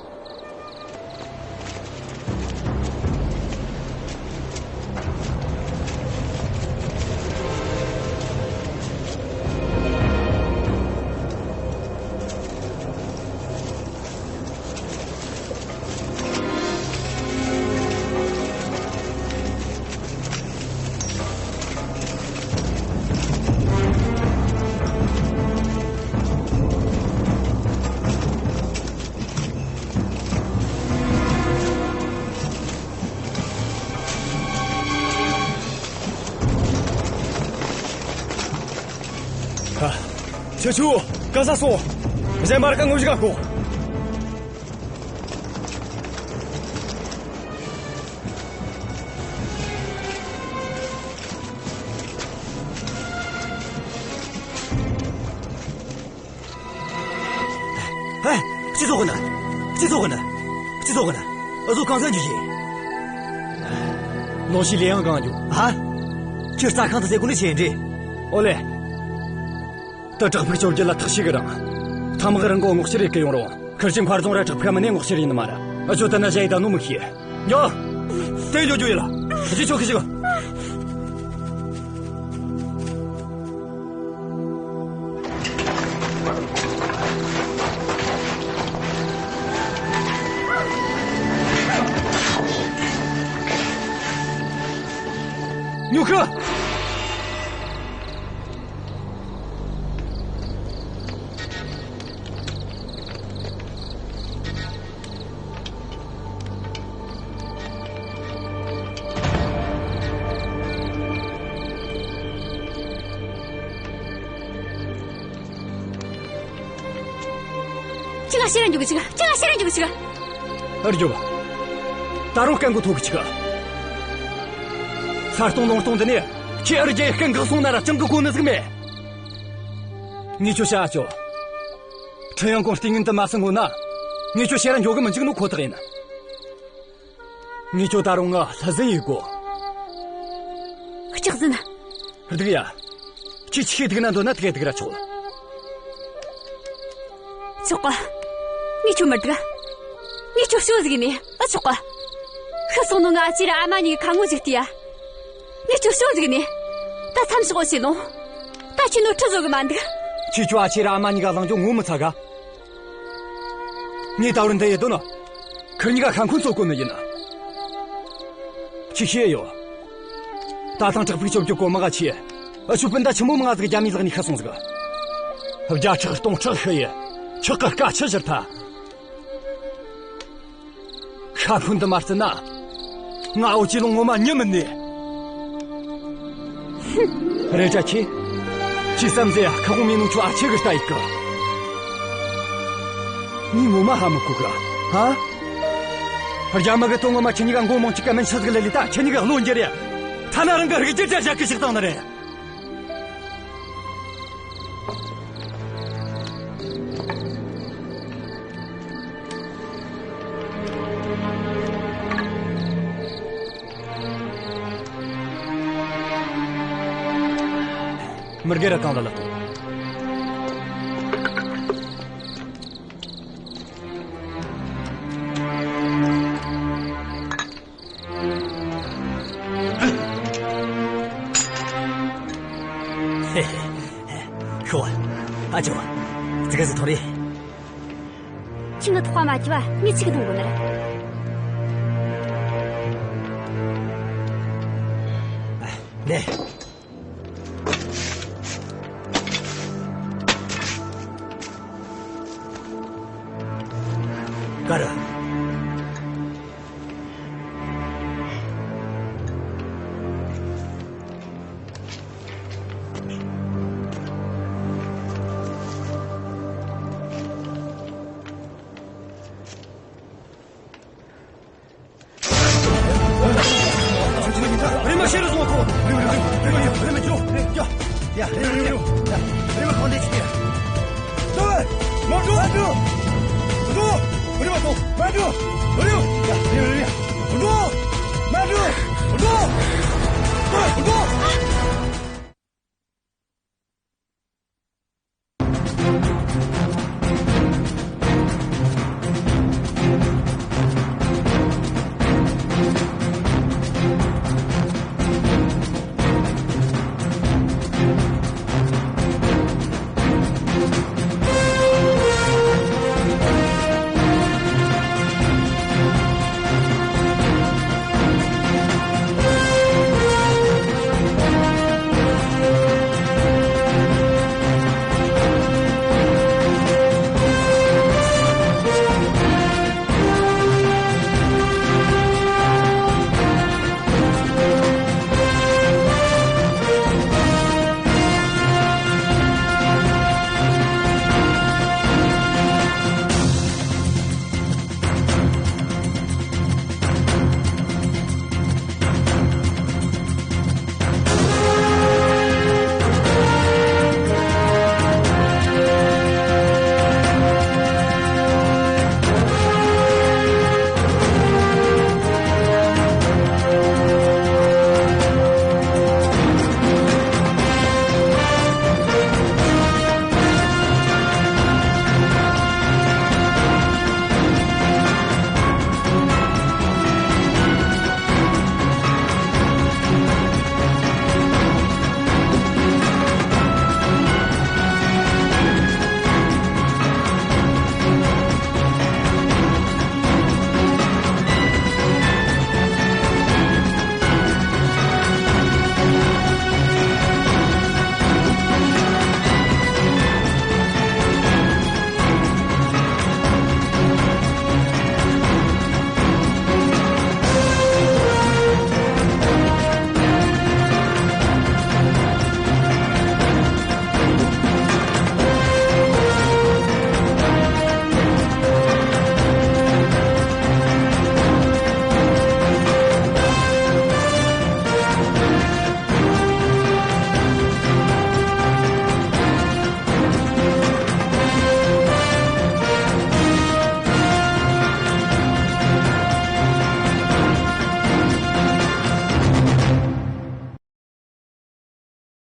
ཁྱེད་ཆོ་ག་ས་སོང་། གཞན་པར་གི་དངོས་གཞི་ག་ཁོ། ཧེ། སྤྱི་ཚོགས་ཀུན། སྤྱི་ཚོགས་ཀུན། སྤྱི་ཚོགས་ཀུན། ཨ་ཟོ་གང་ཟག་འཇུ་ཞིག་ནོ་ཤི་ལེ་ཡང་གང་འཇུ། ཧ། ཁྱེད་རྩྭ་ཁང་དུ་ཟེ་གོ་ནི་ཆེ་འདྲི། ཨོ་ལེ། ད་བྲག་ཕུག་བཅོ་བརྒྱད་ལ་ཐག་ཤིག་རང་། ཐ་མག་རང་གོ་ངོག་ཤེར་ཡེ་གི་ཡོང་རུང་། ཁིར་ཆེན་མཁར་རྫོང་ར་བྲག་ཕུག་མ་ནས་ངོག་ཤེར་ཡིན་ནི་མ་ར། ཨ་ཅོ་ད་ན་ཞ་ཡི་ད་ནོ་མི་ཤེས། ཉོ། དེ་ལོ་རྒྱུ་ཡིན་ལ། ཨ་ཅི་ཆོ་ཁི་ཞིག་ཉོ་ཁི། ཁྱི་ང་ཤི་ར་འཇུག་གི་ཆི་ག་ཁྱི་ང་ཤི་ར་འཇུག་གི་ཆི་ག་ཨར་རྒྱོབ། ད་རུང་སྐད་མགོ་ཐོག་གི་ཆི་ག་ས་སྟོང་ལུང་སྟོང་འདི་ནས་ཁྱི་ཨར་རྒྱའི་སྐད་འགག་སོང་ན་ར་ཅང་གི་གོ་ནི་ཟིག་མེད། ངས་ཁྱོད་བཤད་ཨ་ཅོ། ཁྲི་ཡང་གོང་ལྟས་ངན་དུ་མ་སྲིང་ངོ་ན། ངས་ཁྱོད་ཤེས་ར་འཇོག་གི་མི་འཇུག་ནོ་ཁོ་ཐག་ཡིན། ངས་ཁྱོད་ད་རུང་ང་ལྷ་ཟིན་ཡེ་གོ། ལྕགས་ཟིན། སྡུག་ཡ། ཁྱོད་ཆི་སྡུག་ན་འདོད་ན་དེ་ག་སྡུག་ར་ཆོག་ཆོག་ག་ངས་ཁྱོད་མི་སྡུག་ངས་ཁྱོད་ཞོ་ཟིག་ནས་ཨ་ཆོག་ག་ཤི་སོང་ནོ་ང་ཨ་ཅེ་ར་ཨ་མ་གཉིས་ཀྱི་ཁ་ངོ་ཟིག་ལྟོས་ཡ། ངས་ཁྱོད་ཞོ་ཟིག་ནས་ད་མཚམས་ཞོག་བྱས་ནོ། ད་ཁྱོད་ནོར་འཁྲུལ་བཟོ་གི་མ་འདུག་ཁྱོད་ཁྱོད་ཨ་ཅེ་ར་ཨ་མ་གཉིས་ཀ་གླེང་རྒྱུ་ངོ་མི་ཚ་ག་ངས་ད་བར་འདི་ཡེ་དོ་ནོ། ཁིར་གཉིས་ཀ་ཤ་འཁོན་གཙོ་གོ་ནི་ཡིན། ཁྱོས་ཤེས་ཡོད། ད་ཐེངས་བྲག་ཕུག་བཅོ་བརྒྱད་གོ་མ་ག་ཆེ། ཨ་ཆོ་སྤུན་ཟླ་ཆི་མོ་མང་ཟིག་རྒྱ་མིའི་ལག་ནས་ཤི་སོང་ཟིག་བརྒྱ་ཕྲག་སྟོང་ཕྲག་ཤི་ཡི། ཁྱོད་ཀྱི་དཀའ་ཆི་ཞིར་ཐལ། ཤ་འཁོན་འདི་མ་བརྩིས་ན། ང་འོ་ཅི་ལོང་ངོ་མ་ཉི་མི་ནས། རེད་དྲ་ཁྱེད། ཁྱེད་བསམ་ཟེ་ཁ་ཁོང་མེད་ནོ་ཁྱོད་ཨ་ཆེ་གི་ལྟ་ཡི་གི་ངས་ངོ་མ་ཧ་མི་གོ་གི་ཧ། རྒྱ་མི་གི་དོན་ངོ་མ་ཁྱེད་གཉིས་ཀ་མགོ་མང་གཅིག་ག་མིན་ཆི་ཟིག་ལ་ལི་ད་ཁྱེད་གཉིས་ཀ་བློ་འགྱུར་ཡ། ཐ་ན་རང་གི་རིགས་རྒྱུད་དྲ་བཞག་གི་ཞིག་བཏང་ནི་རེད། མི་སྒེར་ར་གང་ལ་ལ་ཐོངས། ཧེ་ཧེ། ཤོ། ཨ་ཅོ། ཙི་ག་ཟི་ཐོ་རེ། ཁྱི་ངི་ཐོག་མ་ཅི་བ་ངི་ཆིག་གི་དང་གོ་ནི་རེད། ནས། ག་རེ། རེམ་མ་ཤེས་རུ་སོང་ཁོ། རེམ་མ་ཡོ། རེམ་མ་ཡོ། ཡ། ཡ། རེམ་མ་ཡོ། ཡ། རེམ་མ་གང་དེ་ཆིག་ཡ། ཏོ། མ་འགྲོ། མ་འགྲོ། འགྲོ། རེམ་མ་ཏོ། མ་འགྲོ། རེམ། ཡ། རེམ་མ་རེམ་མ། འགྲོ།